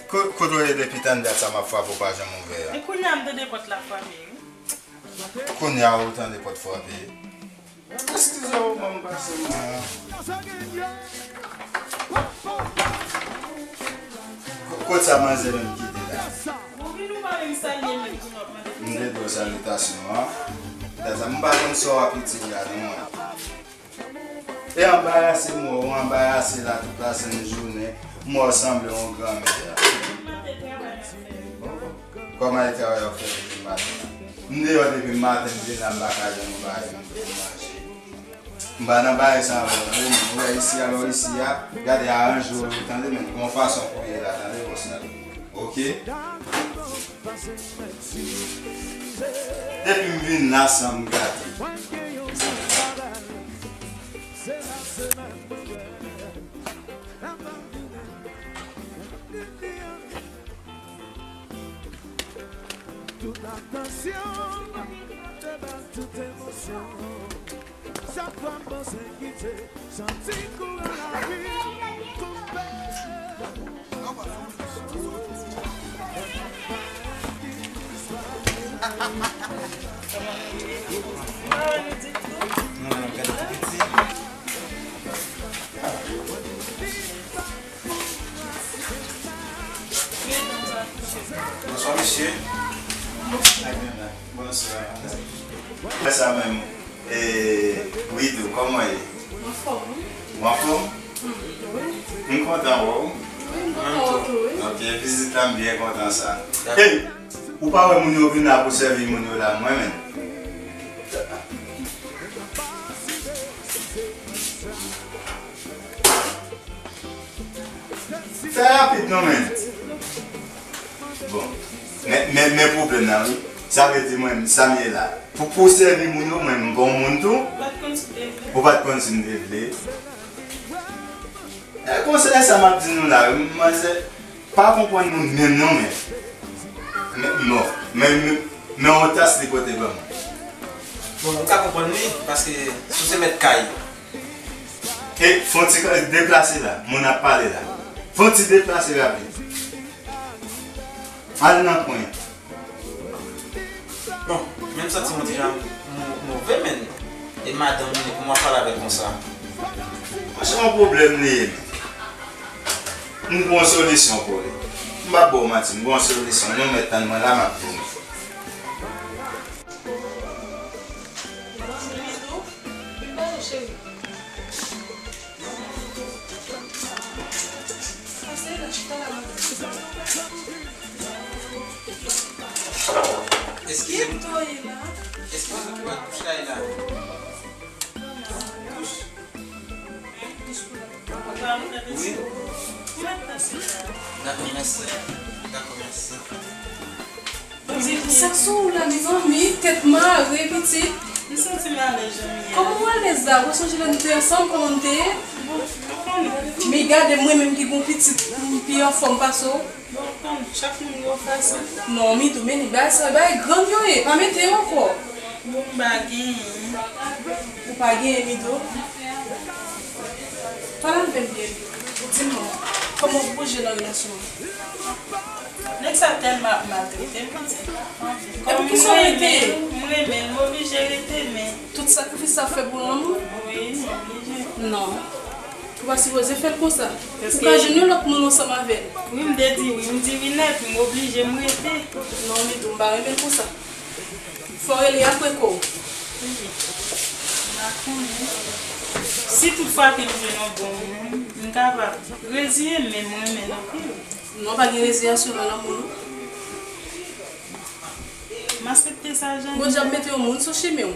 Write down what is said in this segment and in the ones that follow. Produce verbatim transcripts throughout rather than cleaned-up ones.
Ko-, kote w ye depi tanndat sa m ap frape w pa janm ouvè a? E kounye a m tande pòt la frape, wi. Kounye a ou tande pòt frape? Eskize w, ban m pase mwen. Ko-, kote sa manzè menm kite la? Ou vin ou pa menm salye menm pou nou ap mande. M te di w salitasyon an. Tanndat sa, m pa konn sa w ap itilize a non mwen. E anbarase m wè w anbarase la tout la sent jounen, m wè w sanble yon granmè la. Kòman e travay w ap fè depi maten an? M deyò depi maten, m vin la, m pa ka jwenn yon bagay menm pou m manje. M pa nan bagay sa avè w tande, men ou wè isi a, lè w isi a, gade aranje w, tande, men gon fason pou w ye la, tande, bòs la. Oke? Depi m vin la san m gate. Tout atansyon, tout emosyon. Chak fwa m panse kite, santi kouran lavi koupe. Bonswa, mesye. Bonswa. Bonswa. Sa menm. E, Widou, kòman w ye? M anfòm, wi. Ou anfòm? M, wi. M kontan wè w. Wi, m kontan wè w tou, wi. Ok, vizit la, m byen kontan sa. Hey! Ou pa wè moun yo vin la pou sèvi moun yo la, mwen menm. Fè rapid non, men. Bon. Men, men, men pwoblèm nan, wi. Sa vle di mwen, sa m ye la. Pou, pou sèvi moun yo, mwen, m pa yon moun tou. Ou pa t konn si m te vle. Ou pa t konn si m te vle. E konsèy sa m ap di nou la, wi, manzè pa konprann moun menm non, men. Men, non. Men, men, men yon tas li pote ban mwen. Bon, ou ka konprann li, paske si w se mèt kay, e, fè yon ti deplase la, moun ap pale la. Fè yon ti deplase rapid. Al nan kwen. Bon, men m santi mwen deja mo-, move, men. E madanm li pou mwen pale avè l konsa. Mwen se yon pwoblèm li ye, men. M gon solisyon pou li. M p ap ba w manti, m gon solisyon. Non, mèt tann mwen la, m ap vini. Eskize m. Eskize m, ou wè douch la ye la. Douch. Wi. Dakò, mèsi. Dakò, mèsi. Sa k sou ou la, mezanmi? Tèt mare, pitit. M santi m alèz jan m ye a. Kòman w alèz la? Ou sonje lè nou te ansanm, kòman nou te ye? Bon, ou konnen. Men gade mwen menm ki gon pitit, m pi anfòm pase w. Bon, ou konnen, chak moun gen yon fason. Non, Midou, men li bay sa, bay grann yo ye, pa mete yo ankò. Bon, m pa genyen. Ou pa genyen, Midou? Pale avè m byen, Midou. Di m non, kòman w bouje nan relasyon an? Nèg sa tèlman ap maltrete m, pitit. E poukisa w rete? M renmen l, m oblije rete, men. Tout sakrifis sa fè pou lanmou? Wi, m oblije. Non. Ou pa sipoze fè l konsa. Ou ka jwenn yon lòt moun ansanm avè l. Wi, m te di wi, m di wi nèt, m oblije, m rete. Non, Midou, m pa renmen l konsa. Fò w rele apre kò w. Wi. M pa konnen. Si tout fwa ke m jwenn yon bon moun, m kapab reziye m, men m renmen l anpil. Non, pa gen reziyasyon nan lanmou, non. M aksepte sa jan l ye. Bondye ap mete yon moun sou chimen w.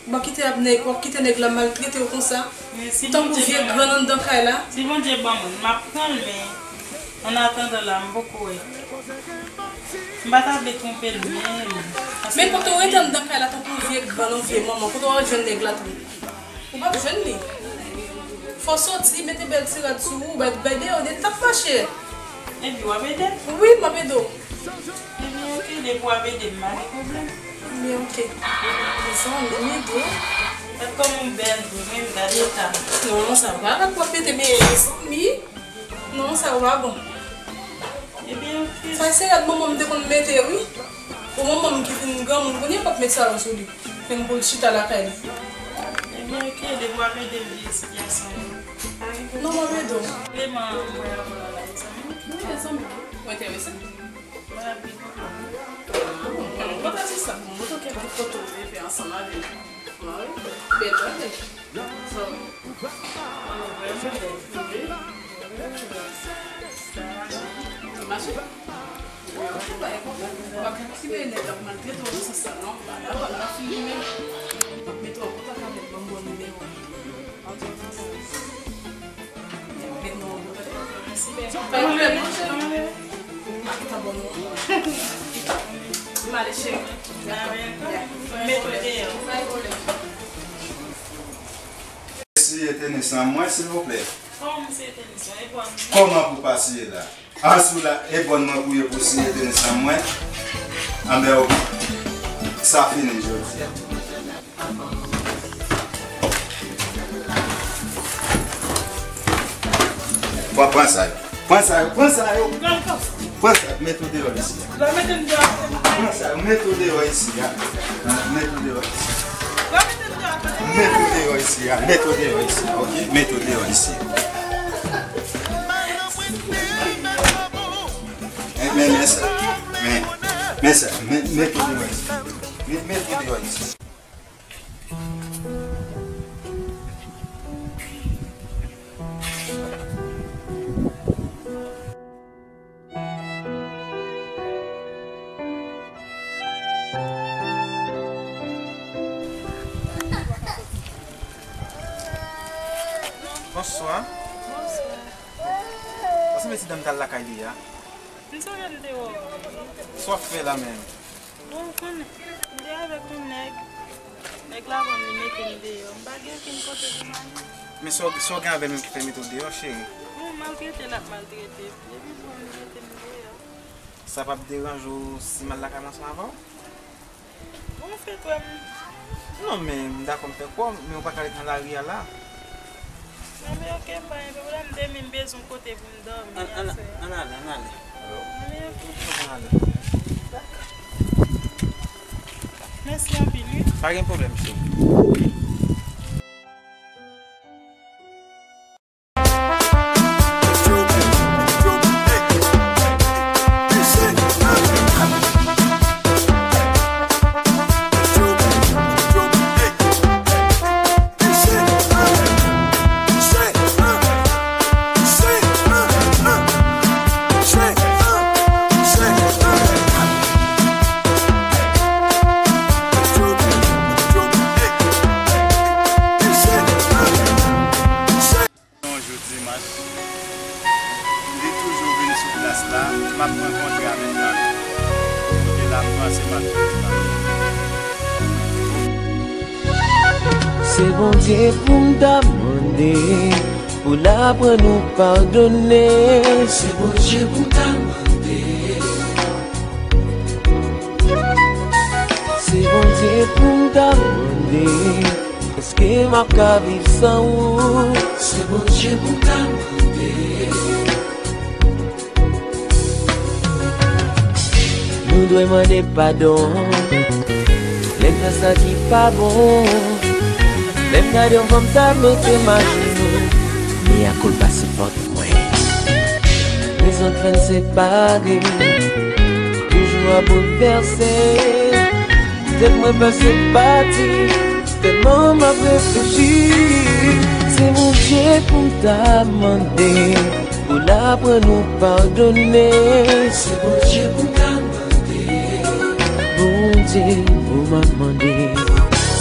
W ap kite ap nèg, w ap kite nèg la maltrete w konsa. Tankou vye grann anndan kay la. Si Bondye ban mwen, m ap pran l, men an atandan la, m poko wè. M pa ta vle twonpe l menm. Men kote w rete anndan kay la tankou vye grann, yon vye manman, kote w al jwenn nèg la tou? Ou p ap jwenn li. Fò w soti, mete bèl ti rad sou ou, bay, bay deyò de tap mache. Epi w ap ede m? Wi, m ap ede w. Ebyen, oke, depi w ap ede m, pa gen pwoblèm. Ebyen, oke. Mezanmi, Midou. Gad kòman w bèl vre, men gad eta m. Non, sa va, gad w ap pete, men mezanmi. Non, sa va bon. Sa se rad manman m te konn mete, wi. Bon, manman m ki vin granmoun kounye a p ap met sa yo sou li. Vin pou l chita lakay li. Ebyen, oke, depi w ap ede m vye ti gason yo. Non, m ap ede w. Eleman mwen avè w la, mezanmi. Wi, mezanmi. Ou enterese? Mwen ap vin. Mwen kontan se sa. Mwen kontan kèk foto w vle fè ansanm avè m. Mwen, wi. Bèl bagay. So, mwen vrèman bèl. Wi. Sa mache. Mwen pa gen pwoblèm. Mwen pa gen pwoblèm. Mwen pa gen pwoblèm. Mwen pa gen pwoblèm. Mwen pa gen pwoblèm. Mwen pa gen pwoblèm. Mwen pa gen pwoblèm. Siye tenis lan mwen, silvouplè. Kòman pou pa siye la? Asou la, e bòn mwen pou ye pou siye tenis lan mwen. Anben, ok. Sa fini jodi a. Pran, pran sa yo. Pran sa yo, pran sa yo. Pran sa yo, met yo deyò isi a. Pran sa yo, met yo deyò isi a. Met yo deyò isi a. Met yo deyò isi a, met yo deyò isi a, ok? Met yo deyò isi a. Men, men, men sa. Men, men sa. Men, met yo deyò isi a. Men, met yo deyò isi a. Bonswa. Bonswa. Sa sanble ti dam t al lakay li a. M sonje l te wè w. Sa w ap fè la menm? Bon, ou konnen, m te avèk yon nèg. Nèg la konn li mete m deyò. M pa gen okenn kote pou m ale. Men sa w, sa w gen avè l menm ki fè l mete w deyò, cheri? Bon, maltrete l ap maltrete m. Depi l wè m li mete m deyò. Sa p ap deranje w si m al lakay mwen ansanm avè w? Bon, w fèk wè m. Non, men m dakò m fèk wè w, men w pa ka ret nan lari a la. Non, men oke, m pa gen pwoblèm. Demen m bezwen kote pou m dòmi aswè a. Ann, ann, ann ale, ann ale. Ann ale, oke. Ann ale. Dakò. Mèsi anpil, wi. Pa gen pwoblèm, cheri. Yon jou dimanch, li toujou vin sou plas la, m ap rankontre avèk Marie. Kote l ap panse m ap toujou la. Se Bondye pou m ta mande, pou l aprann nou padone. Se Bondye pou m ta mande. Se Bondye pou m ta mande. Èske m ap ka viv san ou? Se Bondye pou m ta mande. Nou dwe mande padon lè n fè sa ki pa bon. Lè m gade yon fanm, sa mete m ajounou. Mea culpa se fòt mwen. Rezon k fè n separe toujou ap boulvèse. Tèt mwen pase pati, tèlman m ap reflechi. Se Bondye pou m ta mande, pou l aprann nou padone. Se Bondye pou m ta mande. Bondye pou m ap mande.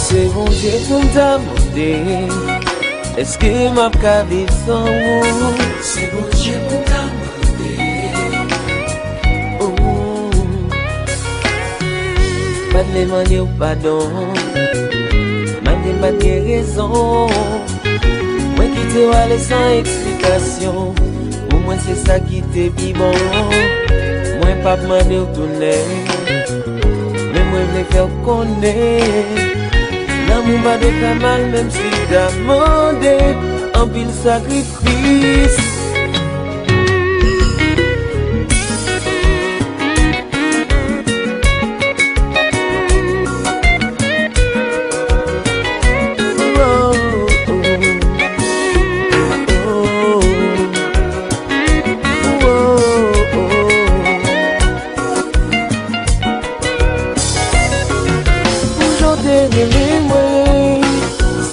Se Bondye pou m ta mande. Èske m ap ka viv san ou? Se Bondye pou m ta mande. Oh. Pa t vle mande w padon, malgre m pa t gen rezon. Mwen kite w ale san eksplikasyon. Pou mwen, se sa ki te pi bon. Mwen p ap mande w tounen, men mwen vle fè w konnen lanmou pa dwe fè mal, menm si l ta mande anpil sakrifis.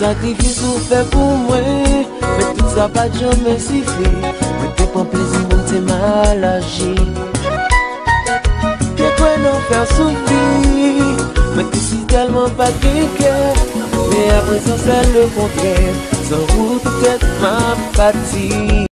Sakrifis ou fè pou mwen, men tout sa pa t janmen sifi. Mwen te pran plezi, mwen te mal aji. Te kwè nan fè w soufri, mwen te si tèlman pa t gen kè. Men aprezan, sè lekontrè, san ou poutèt m ap pati.